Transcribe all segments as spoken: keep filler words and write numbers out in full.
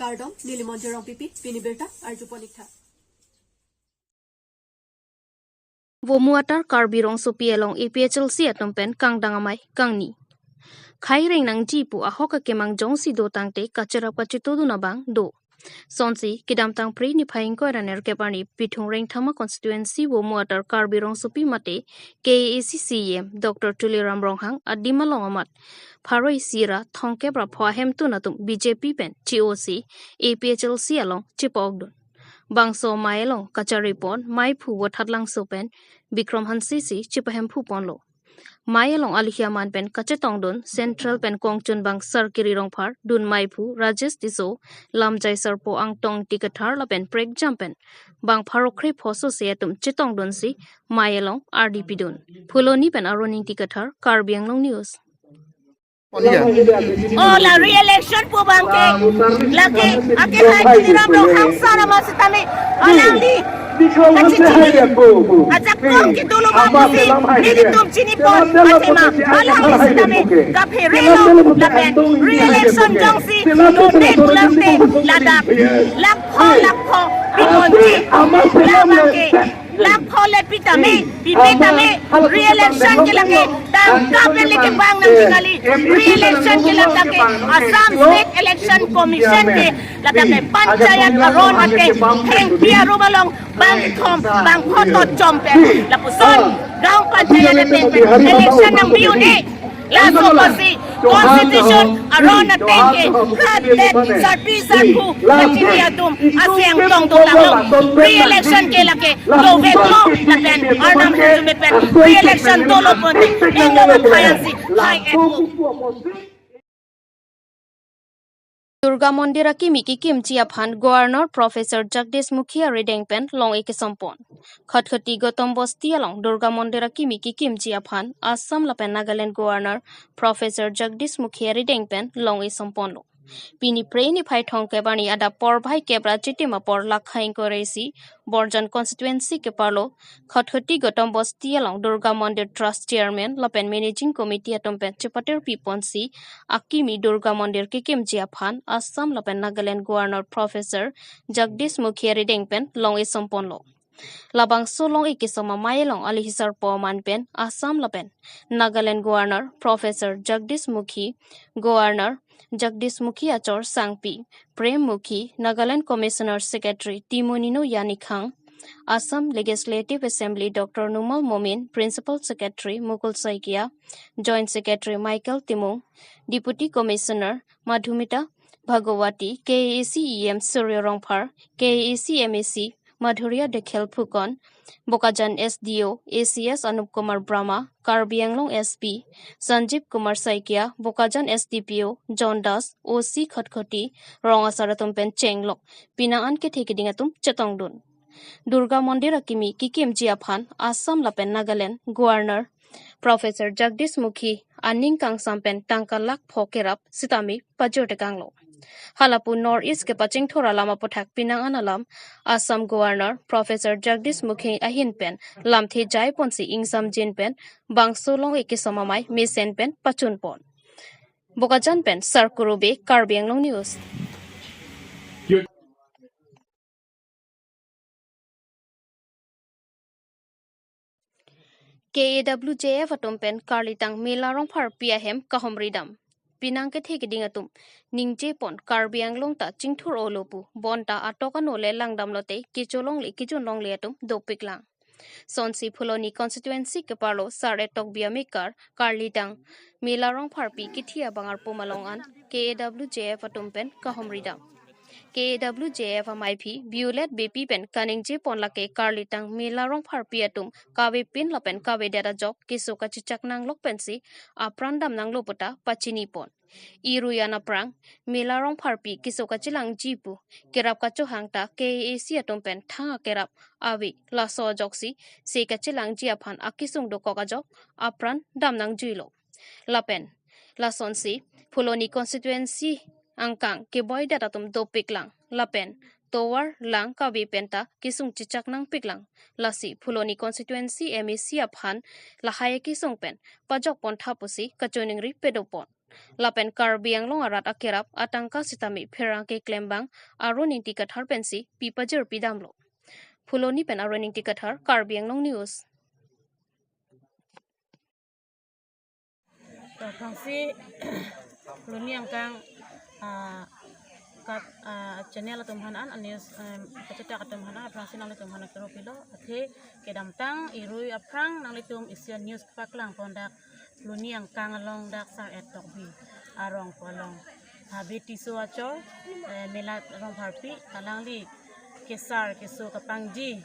Kardom, neli Monjir Rongpipi, pini birta arjupon ik tha. Vomu atar Karbi rongsopi along A P H L C atum pen kangdang amei kangni. Khei reng nangji pu ahok akemang jongsi do tangte kacherap kachetodun abang do. Sonsi kedamtang Phre niphai ingkoi ra nerkep arni Bithung Rengthama constituency Vomu atar Karbi rongsopi mate K A A C C E M Doctor Tuliram Ronghang adim along amat pharo isi ra thomkep ra pho ahemtun atum B J P pen chi-osi A P H L C along chipa-okdun. Bangso amei along kacharipon meiphu Vothatlangso pen Bikram Hanse si chipahemphu ponlo. Mei along alihi aman pen kachetongdun Central pen kongchunbang Sarkiri Rongphar, dun meiphu Rajesh Tisso, lamjai sarpo Angtong Ingti Kathar lapen prekjam pen bang pharo kre pho sose atum chetongdunsi mei along ardi pidun. Phuloni pen Aron Ingti Kathar, Karbi Anglong News. Oh, la re-election pu abangke lake akehai Tuliram Ronghang sar amat sitame alangli kachechini ajakong kedo lo ma pusi nelitum chinipon, athema alangli sitame kapherelo lapen re-election jongsi dode pulote ladak lakh pho lakh pho piponji. La abangke lakh pho le pi tame, pipe tame, re-election ke lake tangka pen le kevang nangji kali. Re-election ke lake Assam State Election Commission ke ladak ke panchayat aron ateng thengpi arum along bangkethom bangpho to chom pen lapuson gaon panchayat ateng pen election nangpi un-e. Laso apotsi constitution aron ateng ke khat det sarpi sarpo kachini atum aseng tong tong tanglo. Re-election ke lake doveklo lapen Arnam hajum pen re-election dolo ponte englo van phayansi hai epo. Durga Mondir akimi kekimji aphan Governor Professor Jagdish Mukhi arideng pen long-e kesompon. Khatkhati Gautam Bosti along Durga Mondir akimi kekimji aphan Assam lapen Nagaland Governor Professor Jagdish Mukhi arideng pen long-e somponlo. Pini Phre niphai thomkep arni adap porphai kep ra chitim apor lakha ingkoi ra isi Borjan constituency keparlo Khatkhati Gautam Bosti along Durga Mondir Trust Chairman lapen Managing Committee atum pen chepatir piponsi akimi Durga Mondir kekimji aphan Assam lapen Nagaland Governor Professor Jagdish Mukhi arideng pen long-e somponlo. Labangso long-e kesom amei along alihi sarpo aman pen Assam lapen Nagaland Governor Professor Jagdish Mukhi, Governor Jagdish Mukhi achor sangpi Prem Mukhi, Nagaland Commissioner Secretary Timonino Yanikhang, Assam Legislative Assembly Doctor Numal Momin, Principal Secretary Mukul Saikia, Joint Secretary Michael Timung, Deputy Commissioner Madhumita Bhagawati, K A A C E M Surya Rongphar, K A A C M A C Madhurya Dikshit Phukan, Bokajan S D O A C S Anup Kumar Brahma, Karbi Anglong S P Sanjeev Kumar Saikia, Bokajan S D P O John Das, O C Khatkhati, rong asar atum pen chenglok pinang an kethe keding atum chetongdun. Durga Mondir akimi kekimji aphan Assam lapen Nagaland Governor Professor Jagdish Mukhi aning kangsam pen tangka lakh pho kerap sitame pajor tekanglo. Halapu North East kepachingthur alam aputhak pinang an alam Assam Governor Professor Jagdish Mukhi ahin pen lamthe jaiponsi ingsamjin pen bangso long-e kesom amei mesen pen pachunpon. Bokajan pen Sarkuru Bey, Karbi Anglong News. K A W J F atum pen Karlitang Mela Rongpharpi ahem kahumri dam. Pinang kethe keding atum ningjepon Karbi Anglong ta chingthur-olo pu bonta atok ano le langdam lote kecholongle kejunlongle atum dopiklang. Sonsi Phuloni constituency keparlo Sar-e Tokbi amekar Karlitang Mela Rongpharpi kithi abang arpum along an K A W J F atum pen kahumri dam. K A W J F amaiphi Violet Beypi pen kaningjepon lake Karlitang Mela Rongpharpi atum kavepin lapen kavedet ajok keso kachechak nanglok pensi apran dam nanglo puta pachinipon. Iruyan aphrang Mela Rongpharpi keso kachelangji pu kerap kachohang ta K A A C atum pen thang akerap ave, laso ajoksi se kachelangji aphan akesung dokok ajok apran dam nangjuilo. Lapen lasonsi Phuloni constituency angkang keboidet atum dopiklang lapen tovar lang kave penta kesung chechak nangpiklang. Lasi Phuloni constituency M A C aphan lahai akesung pen pajokpon tha pusi kachiningri padopon. Lapen Karbi Anglong arat akerap atangka sitame pherangke klembang Arun Ingti Kathar pensi pipajir pidamlo. Phuloni pen Arun Ingti Kathar, Karbi Anglong News. To, aphrangsi Phuloni angkang, ah, kat, ah, channel atum aphan an, news, em, kachetak atum aphan an, aphrangsi nanglitum aphan akero pilo, athe kedamtang irui aphrang nanglitum isi a-news paklang pon dak Phuloni angkang along dak Sar Etokbi arong pu along Habe Tisso achor, eh, Mela Rongpharpi, alangli kesar keso kapangji,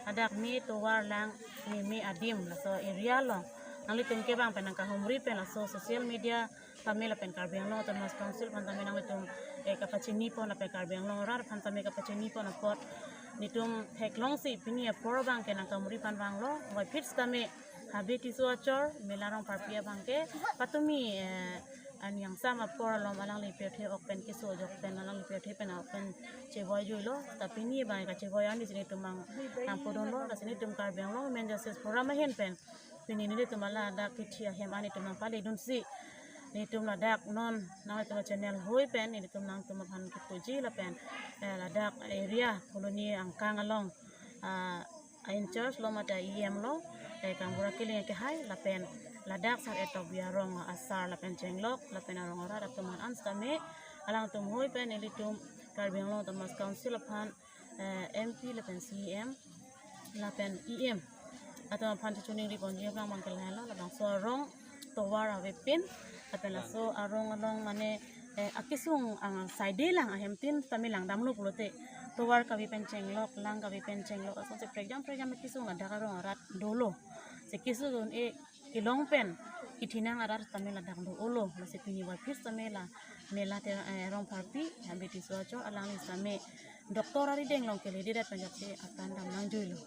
ladak me tovar lang me me adim laso area along nanglitum kevang pen nangkahumri pen laso social media tame lapen Karbi Anglong Autonomous Council aphan tame nanglitum, eh, kapachini pon lapen Karbi Anglong arat aphan tame kapachini pon apot nelitum theklongsi pini apor abangke nangkahumri aphan vanglo, puvoiphit tame Habe Tisso achor Mela Rongpharpi abangke patumi, eh, ani angsam apor alom alangli pirthe ok pen keso ajok pen alangli pirthe pen ok pen chevoi juilo, ta pini abang kachevoi ani si nelitum mang nangpudunlo, lasi nelitum Karbi Anglong Women Justice Forum ahin pen pini nelitum ladak kithi ahem an nelitum nangpaledunsi nelitum ladak non nanglitum channel hoi pen nelitum nangtum aphan kipuji lapen, eh, ladak area Phuloni angkang along, ah, a-in-charge lo mate a-E M lo, eh, Kangbura Killing akehai lapen ladak Sar Etokbi arong asar lapen chenglok lapen arong arat atum aphan an sitame alangtum hoi pen nelitum Karbi Anglong Autonomous Council aphan, eh, M P lapen C E M lapen E M atum aphan choningri ponji abang abangke lahelo, labangso arong tovar avepin lapen laso arong along mane, eh, akesung ang side lang ahem tin tame langdamlo pulote tovar kave pen chenglok, lang kave pen chenglok, asonsi prekjam prekjam akesung ladak arong arat dolo. Si keso un-e kelong pen kethenang arat tame ladak dolo, lasi pini puvoiphit tame la Mela Te-, eh, Rongpharpi, Habe Tisso achor alangli tame doctor arideng along kelededet pen jaksi akan dam nangjuilo.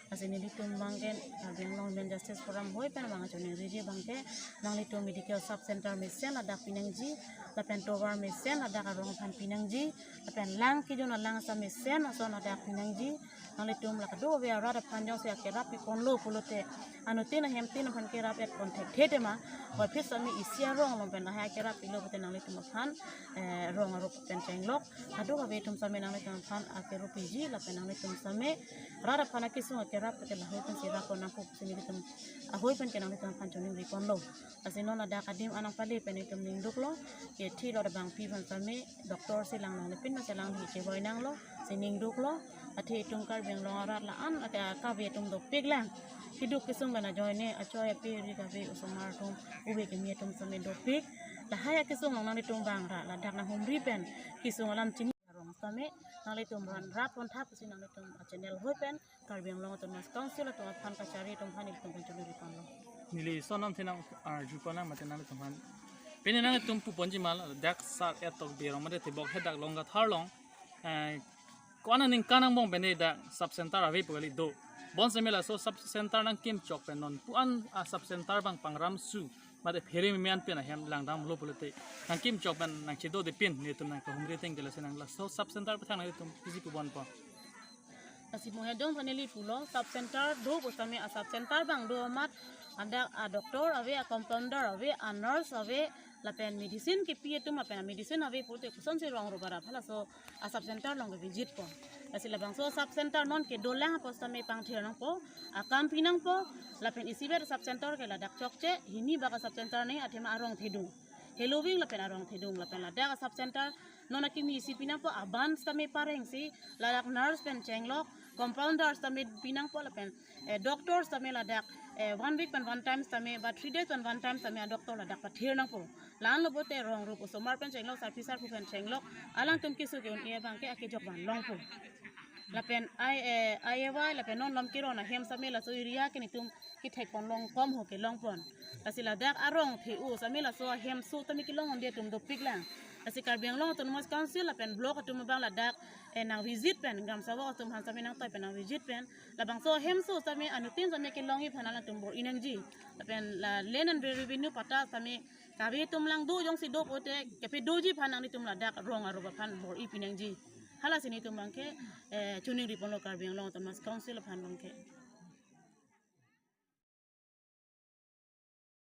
Lasi nelitum abangke Karbi Anglong Women Justice Forum hoi pen abang choningriji abangke nanglitum medical sub center mesen ladak pinangji, lapen tovar mesen ladak arong aphan pinangji, lapen lang kejun alang asam mesen ason ladak pinangji, nanglitum la kadokave arat aphan jongsi akerap piponlo pulote anuttin ahem tin aphan kerap et pon thekthe tema, puvoiphit tame isi arong along pen lahai akerap pilo pulote nanglitum aphan, eh, rong arup pen chenglok, kadokave atum tame nanglitum aphan akero piji lapen nanglitum tame rat aphan akesung akerap pulote lahai atum si rap pon nangpo pusi nelitum ahoi pen ke nanglitum aphan choningri ponlo. Lasi non ladak adim an nangpale pen nelitum ningduklo, kethi lo abangpi aphan tame doctor si lang nangle pin ma si alangli chevoi nanglo, si ningduklo. Athe itum Karbi Anglong arat la-an ake kave atum dopik lang. Keduk kesung pen ajoine achoi ape ri kave osomar atum ove kimi atum tame dopik. Lahai akesung along nanglitum vang ra ladak nanghumri pen kesung alam chini arong tame nanglitum ran rap pon thap pusi nanglitum channel hoi pen Karbi Anglong Autonomous Council atum aphan kachari atum aphan nelitum pachunri ponlo. Neli sonam thenang arju pon nang mate nanglitum aphan. Pini nanglitum puponji ma ladak Sar Etokbi arong mate Tebok Hedak Longkathar along, eh, ko-an aningkan angbong pen dak sub center ave pu kali do. Bonsitame laso sub center nangkimchok pen non pu-an a-sub center abang pangram su mate phere meme an pen ahem langdamlo pulote nangkimchok pen nangchedo de pin nelitum nangkahumri ateng ke lasi nang laso sub center aphuthak nanglitum pisi pubonpo. Lasi mo hedong aphan neli pulo sub center do pusitame a-sub center abang do amat ladak a-doctor ave, a-compounder ave, a-nurse ave, lapen medicine kepi atum lapen a-medicine ave pulote kosonsi rong arup arap halaso a-sub center along ke visit po. Lasi labangso sub center non kedolang pusitame pangthir nangpo, akam pi nangpo, lapen isivet sub center ke ladak chokche, hini bak a-sub center ne athema arong thedung. Heloving lapen arong thedung lapen ladak a-sub center non akimi isi pi nangpo, aban sitame parengsi ladak nurse pen chenglok, compounder sitame pi nangpo lapen, eh, doctor sitame ladak, eh, one week pen one time sitame ba three days pen one time sitame a-doctor ladak pathir nangpo. La-anlo pulote rong arup osomar pen chenglok, sarpi sarpo pen chenglok, alangtum keso ke-un-e abangke akejok van longpo. Lapen I, eh, I A Y lapen non lom keron ahem sitame laso area ke nelitum kethek pon long kom ho kelong pon. Lasi ladak arong the-o sitame laso ahem so tame kelong onde atum dopik lang. Lasi Karbi Anglong Autonomous Council lapen block atum abang ladak, eh, nang visit pen, gram sabok atum aphan sitame nangtoi pen nang visit pen, labangso ahem so sitame anuttin sitame kelongji aphan alangtum bor-i nangji. Lapen la land and revenue patta sitame kave atum lang do jongsi do pulote kepadoji aphan nanglitum ladak rong arup aphan bor-i pi nangji. Halasi nelitum abangke, eh, choningri ponlo Karbi Anglong Autonomous Council aphan abangke.